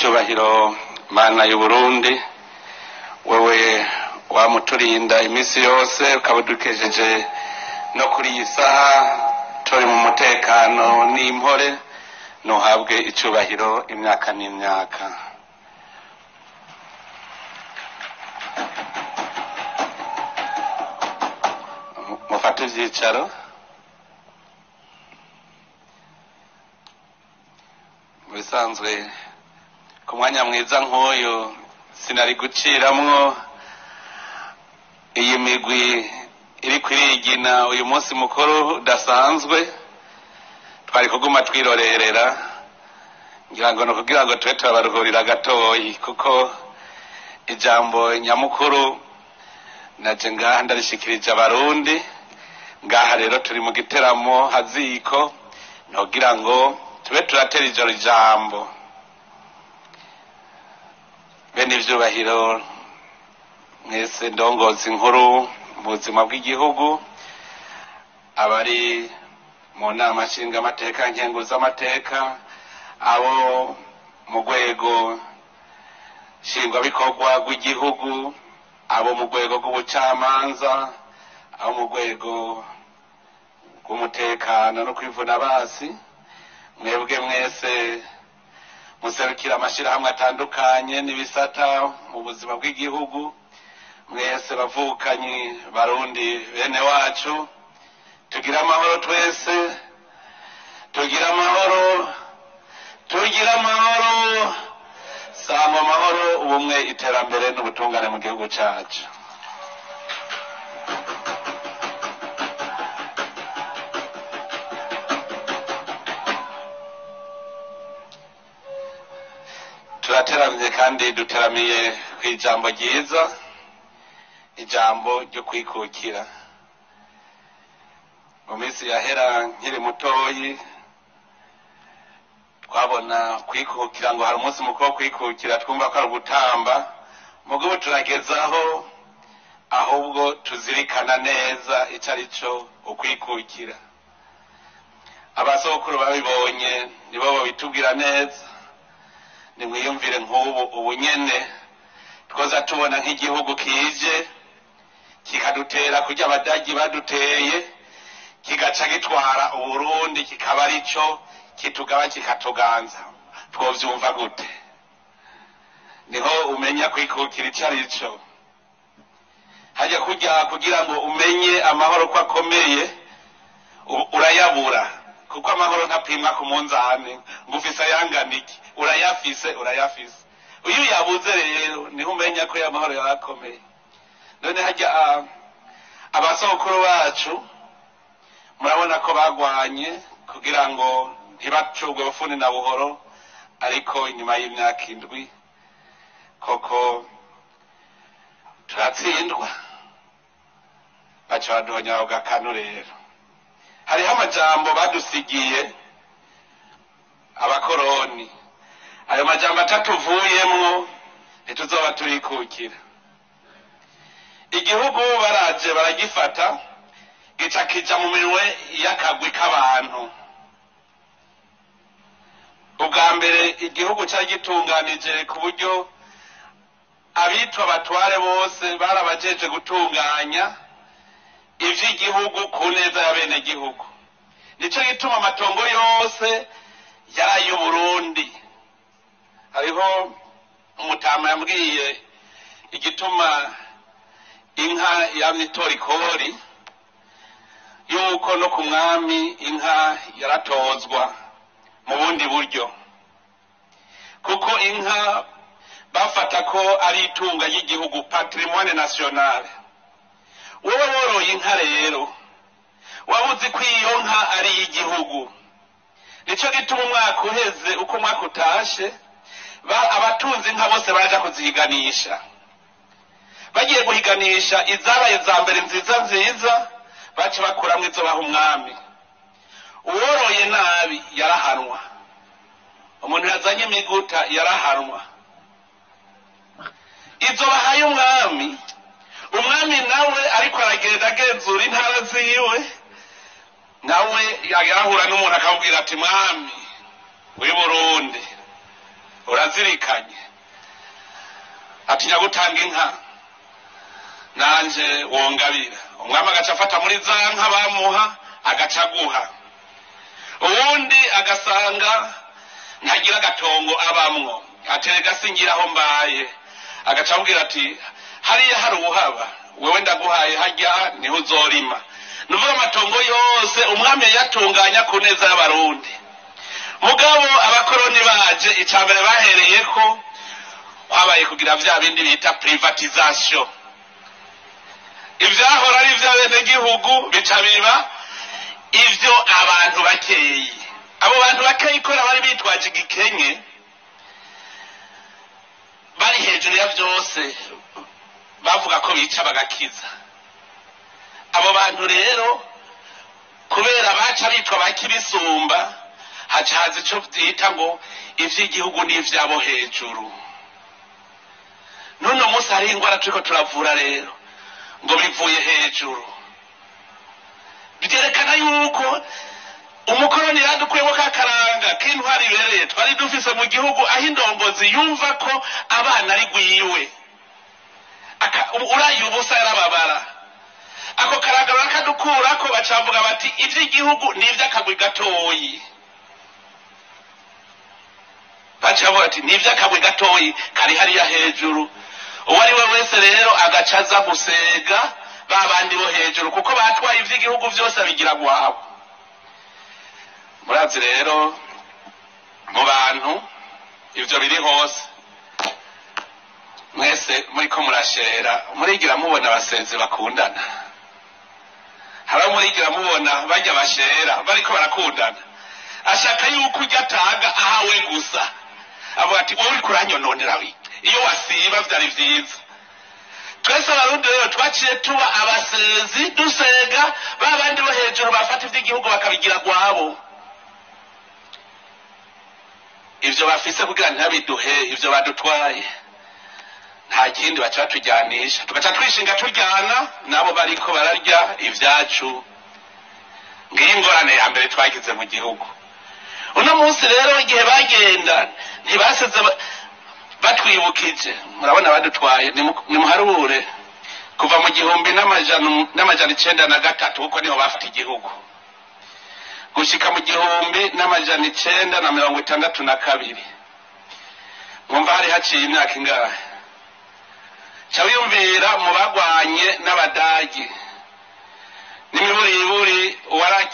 Nyenicubahiro Mana y'Uburundi, wewe wamuturinda iminsi yose ukabudukejeje no kuri iyi saha turi mu mutekano n'impore, ntuhabwe icubahiro imyaka n'imyaka. Mufate ivyicaro. Mu bisanzwe ku mwanya mwiza nk'uyu sinari guciramwo iyi migwi iriko irigina uyu munsi mukuru udasanzwe, twari kuguma twirorerera, ngira ngo ni ukugira ngo tube turabaruhurira gatoyi, kuko ijambo nyamukuru naje ngaha ndarishikirije abarundi. Ngaha rero turi mu giteramo haziko, nogira ngo tube turatera ijoro ijambo. Bene ivyubahiro mwese ndongozi nkuru mu buzima bw'igihugu, abari mu nama nshingamateka, nkenguzamateka, abo mu rwego nshingwabikorwa rw'igihugu, abo mu rwego rw'ubucamanza, abo mu rwego rw'umutekano no kwivuna basi, mwebwe mwese muserukira amashirahamwe atandukanye n'ibisata mu buzima bw'igihugu, mwese bavukanyi barundi bene wacu, tugira amahoro twese, tugira amahoro, tugira amahoro, sangwa amahoro, ubumwe, iterambere n'ubutungane mu gihugu cacu. Turateramye kandi duteramiye kw'ijambo ryiza, ijambo ryo kwikukira. Mu minsi yahera nkiri mutoyi twabona kwikukira ngo hari umunsi mukuru wo kwikukira, twumva ko ari ugutamba, mugabo turagezaho ahubwo tuzirikana neza ico ari co ukwikukira. Abasokuru babibonye nibo babitubwira neza. Nimwiyumvire nk'ubu ubunyene twoza tubona nk'igihugu kije kikadutera kurya abadagi baduteye, kigaca gitwara Uburundi kikaba arico kitugaba kikatuganza, twovyumva gute? Niho umenya kwikukira ico arico. Hajya kurya kugira ngo umenye amahoro ko akomeye, urayabura, kuko amahoro ntapimwa ku munzane ngo ufise ayangana iki, urayafise, urayafise. Iyo uyabuze rero niho umenya ko amahoro yarakomeye. None hajya abasokuru bacu murabona ko bagwanye kugira ngo ntibacugwe bufuni na buhoro, ariko inyuma y'imyaka 7 koko turatsindwa, baca baduhonya bagakanu. Rero hariho amajambo badusigiye abakoroni, ayo majambo atatuvuyemwo ntituzoba turikukira. Igihugu baraje baragifata gica kija mu minwe y'akagwi k'abantu. Ubwa mbere igihugu cari gitunganije ku buryo abitwa abatware bose barabajeje gutunganya ivy'igihugu ku neza ya bene gihugu. Nico gituma amatongo yose yari ay'Uburundi. Hariho umutama yambwiye igituma inka yamye itora ikori, yuko no ku mwami inka yaratozwa mu bundi buryo, kuko inka bafata ko ari itunga ry'igihugu, patrimoine national. Wowe woroye inka rero waba uzi ko iyo nka ari iy'igihugu. Nico gituma umwaka uheze uko umwaka utashe, abatunze inka bose baraja kuzihiganisha. Bagiye guhiganisha izabaye za mbere nziza nziza, baca bakuramwo izo baha umwami. Uworoye nabi yarahanwa, umuntu yazanye imiguta yarahanwa. Izo bahaye umwami, umwami nawe ariko aragenda agenzura intara ziwe, nawe yarahura n'umuntu akamubwira ati mwami w'i Burundi, Urazirikanye atinya gutanga inka nanje wongabira. Umwami agaca afata muri za nka bamuha agaca aguha. Uwundi agasanga ntagira agatongo abamwo, aterega singira aho mbaye, agaca amubwira ati hariya hari uwuhaba, wewe ndaguhaye harya niho uzorima. Nuvuga amatongo yose umwami yayatunganya ku neza y'abarundi. Mugabo abakoroni baje, icambere bahereyeko kwabaye kugira vya bindi bita privatisation. Ivyahora ari ivy'abenegihugu bica biba ivyo abantu bakeyi. Abo bantu bakeyi kora bari bitwaje igikenye, bari hejuru ya vyose, bavuga ko bica bagakiza. Abo bantu rero kubera baca bitwa bakibisumba, haca haza ico vyita ngo ivy'igihugu n'ivyabo hejuru. N'uno munsi hariho ingwara turiko turavura rero ngo bivuye hejuru. Byerekana yuko umukoroni yadukuyemo ka karanga k'intwari ibereye twari dufise mu gihugu, aho indongozi yumva ko abana ari gwiwe, uraye ubusa yarababara. Ako karanga barakadukurako, bacavuga bati ivy'igihugu ni ivy'akagwi gatoyi. Bacavuga ati ni ivy'akagwi gatoyi kari hariya hejuru. Uwo ari we wese rero agaca aza gusega ba bandi bo hejuru, kuko batwaye ivy'igihugu vyose abigira gwabo. Murazi rero mu bantu ivyo biri hose, mwese muriko murashera, murigira mubona abasenzi bakundana. Hari abo murigira mubona barya bashera bariko barakundana, ashaka yuko urya atanga ahawe gusa, avuga ati wowe uriko uranyononera, iyo wasiba vyari vyiza. Twese abarundi rero twaciye tuba abasezi, dusega ba bandi bo hejuru bafata ivy'igihugu bakabigira gwabo. Ivyo bafise kugira ntibabiduhe, ivyo badutwaye nta kindi baca batujyanisha, tugaca twishinga turyana nabo bariko bararya ivyacu. Ngiyi ingorane ya mbere twagize mu gihugu. Uno munsi rero igihe bagenda ntibasize batwibukije. Murabona badutwaye, nimuharure kuva mu 1903, kuko niho bafite igihugu, gushika mu 1962. Mwumva hari haciye imyaka ingahe? Ca wiyumvira mu bagwanye n'abadagi n'imiburiburi uwari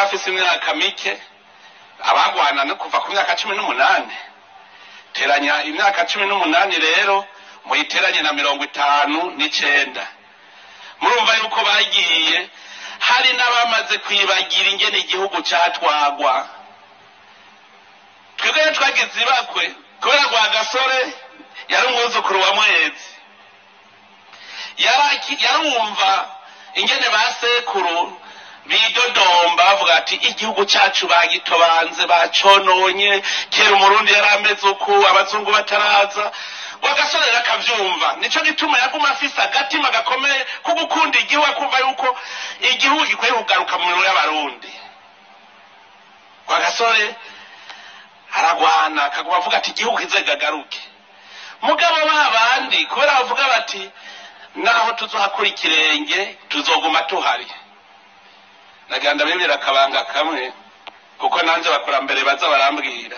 afise imyaka mike, abagwana no kuva ku myaka 18. Teranya imyaka 18 rero muyiteranye na 59, murumva yuko bagiye hari n'abamaze kwibagira ingene igihugu catwagwa. Twebwe rero twagize ibakwe kubera Rwagasore yari umwuzukuru wa Mwezi, yarumva ingene ba sekuru bidodomba bavuga ati igihugu cacu bagitobanze bacononye, kera umurundi yari ameze uku abazungu bataraza. Rwagasore rero akavyumva, nico gituma yaguma afise agatima gakomeye ko gukunda igihugu, akumva yuko igihugu gikwiye kugaruka mu minwe y'abarundi. Rwagasore aragwana akaguma avuga ati igihugu kizegagaruke. Mugabo ba bandi kubera bavuga bati naho tuzohakura ikirenge tuzoguma tuhari. Nagira ndabibwira akabanga kamwe, kuko nanje abakurambere baza barambwira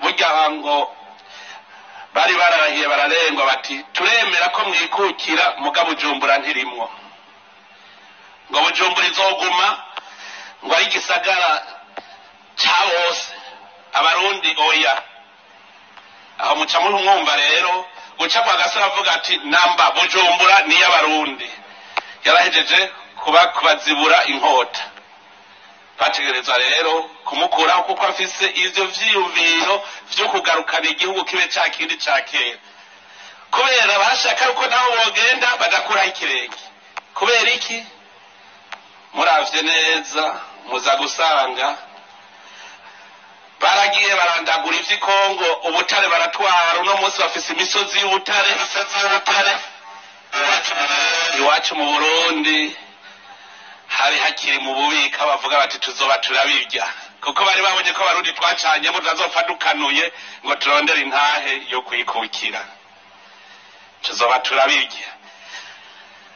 burya ngo bari bararahiye bararengwa bati turemera ko mwikukira, mugabo Bujumbura ntirimwo, ngo Bujumbura izoguma ngo ari igisagara ca bose abarundi oya. Aho muca mwumva rero guca Rwagasore avuga ati namba Bujumbura ni iy'abarundi, yarahejeje kuba kubazibura inkota. Bategerezwa rero kumukuraho kuko afise ivyo vyiyumviro vyo kugarukana igihugu kibe ca kindi ca kera, kubera bashaka yuko naho bogenda badakuraho ikirenge. Kubera iki? Muravye neza muza gusanga baragiye barandagura ivy'i Kongo, ubutare baratwara. Uno munsi bafise imisozi y'ubutare Iwacu mu Burundi hari hakiri mu bubiko, bavuga bati tuzoba turabirya. Kuko bari babonye ko Abarundi twacanyemo tutazopfa dukanuye ngo turondere intahe yo kwikukira, tuzoba turabirya.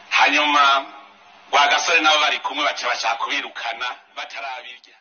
Hanyuma Rwagasore nabo bari kumwe baca bashaka kubirukana batarabirya.